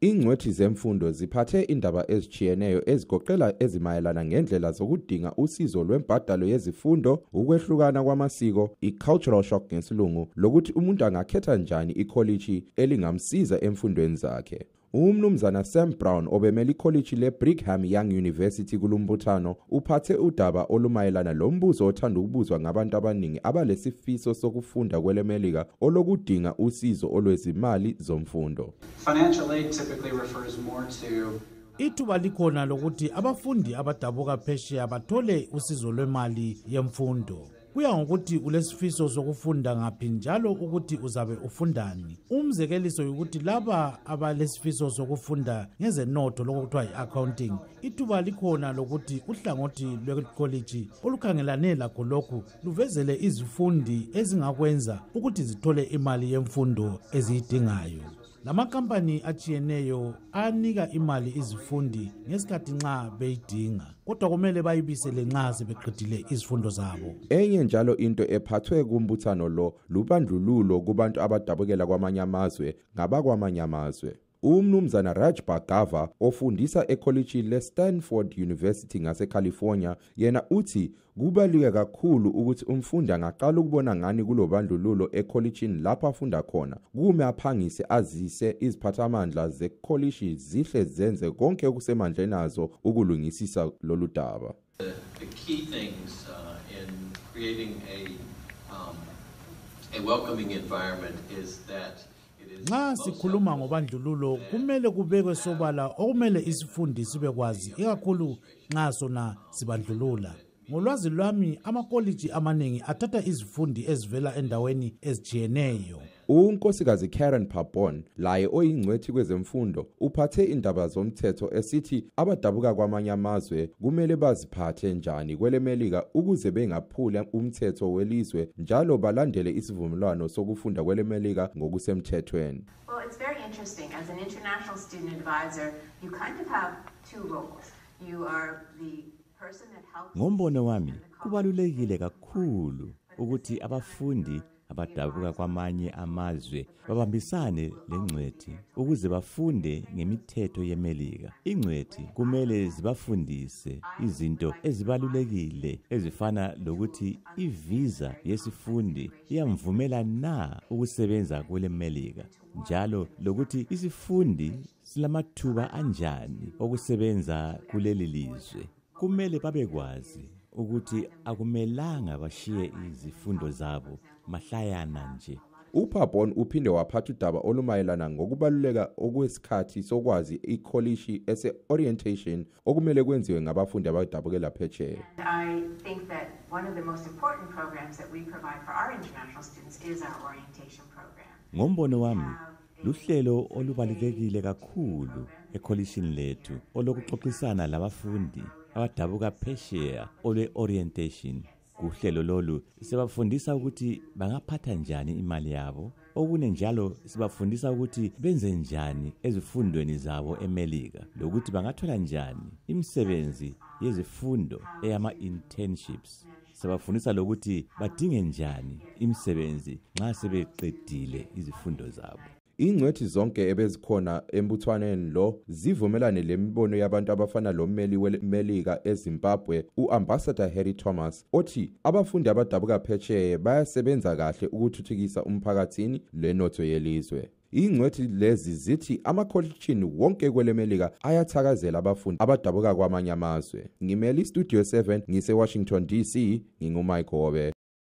Ingcwethi zemfundo ziphathe indaba ezijiyeneyo ezigoqela ezimayelana ngendlela zokudinga usizo lwembadalo yezifundo, ukwehlukana kwamasiko, i-cultural shock ngesilungu, lokuthi umuntu angakhetha njani ikolishi elingamsiza emfundweni zakhe. Umnumzana Sam Brown obemele ikolishi le-Brigham Young University kulumbuthano uphathe udaba olumayelana lombuzo othanda ukubuzwa ngabantu abaningi abalesifiso sokufunda kwelemelika olokudinga usizo olwezimali zomfundo. Financial aid typically refers more to ithuba likhona lokuthi abafundi abadabuka phesheya bathole usizo lwemali yemfundo. Kuya ngokuthi ulesifiso sokufunda ngaphi njalo ukuthi uzabe ufundani. Umzekeliso ukuthi laba abalesifiso sokufunda ngezenotho lokuthiwa i-accounting, ithuba likhona lokuthi uhlangothi lwecollege olukhangelane lakho lokhu luvezele izifundi ezingakwenza ukuthi zithole imali yemfundo eziyidingayo. Lamakampani achiyeneyo anika imali izifundi ngesikhathi nxa beyidinga, kodwa kumele bayibisele nxa sebeqedile izifundo zabo. Enye njalo into ephathwe kumbuthano lo lubandlululo kubantu abadabukela kwamanye amazwe ngabakwamanye amazwe. Umnumzana Raj Bhargava ofundisa ekolishi le-Stanford University ngase-California yena uthi kubaluleke kakhulu ukuthi umfundi angaqala ukubona ngani kulobandlululo ekolishini lapho afunda khona kume aphangise azise iziphathamandla zekolishi zihle zenze konke okusemandleni azo ukulungisisa lolu daba. The key things in creating a welcoming environment is that nxa sikhuluma ngobandlululo kumele kubekwe sobala okumele isifundi sibekwazi ikakhulu nxa sona sibandlulula. Ngolwazi lwami amakoliji amaningi athatha izifundi ezivela endaweni ezijiyeneyo. Unkosikazi Karen Papon laye oyingcwethi kwezemfundo uphathe indaba zomthetho esithi abadabuka kwamanye amazwe kumele baziphathe njani kwelemelika ukuze bengaphula umthetho welizwe njalo balandele isivumelwano sokufunda kwelemelika ngokusemthethweni. Well, it's very interesting. As an international student advisor, you kind of have two roles. You are the person that helps. Ngombono wami kubalulekile kakhulu ukuthi abafundi abadabuka kwamanye amazwe babambisane lengcwethi ukuze bafunde ngemithetho yemelika. Ingcwethi kumele zibafundise izinto ezibalulekile ezifana lokuthi ivisa yesifundi iyamvumela na ukusebenza kule melika, njalo lokuthi isifundi silamathuba anjani okusebenza kuleli lizwe. Kumele babekwazi ukuthi akumelanga bashiye izifundo zabo mahlayana nje. UPapon uphinde waphatha udaba olumayelana ngokubaluleka okwesikhathi sokwazi ikolishi ese-orientation okumele kwenziwe ngabafundi abadabukela phesheya. I think that one of the most important programs that we provide for our international students is our orientation program. Ngombono wami luhlelo olubalulekile kakhulu ekolishini lethu olokuxoxisana labafundi abadabuka phesheya olwe-orientation. Kuhlelo lolu sibafundisa ukuthi bangaphatha njani imali yabo, okune njalo sibafundisa ukuthi benze njani ezifundweni zabo emelika, lokuthi bangathola njani imisebenzi yezifundo eyama-internships. Sibafundisa lokuthi badinge njani imisebenzi nxa sebeqedile izifundo zabo. Ingcwethi zonke ebezikhona embuthwaneni lo zivumelane lemibono yabantu abafana lommeli wemelika eZimbabwe uAmbassador Harry Thomas othi abafundi abadabuka phesheya bayasebenza kahle ukuthuthukisa umphakathini lenotho yelizwe. Ingcwethi lezi zithi amakolishini wonke kwelemelika ayathakazela abafundi abadabuka kwamanye amazwe. Ngimeli Studio 7 ngise Washington DC, nginguMike Hobe.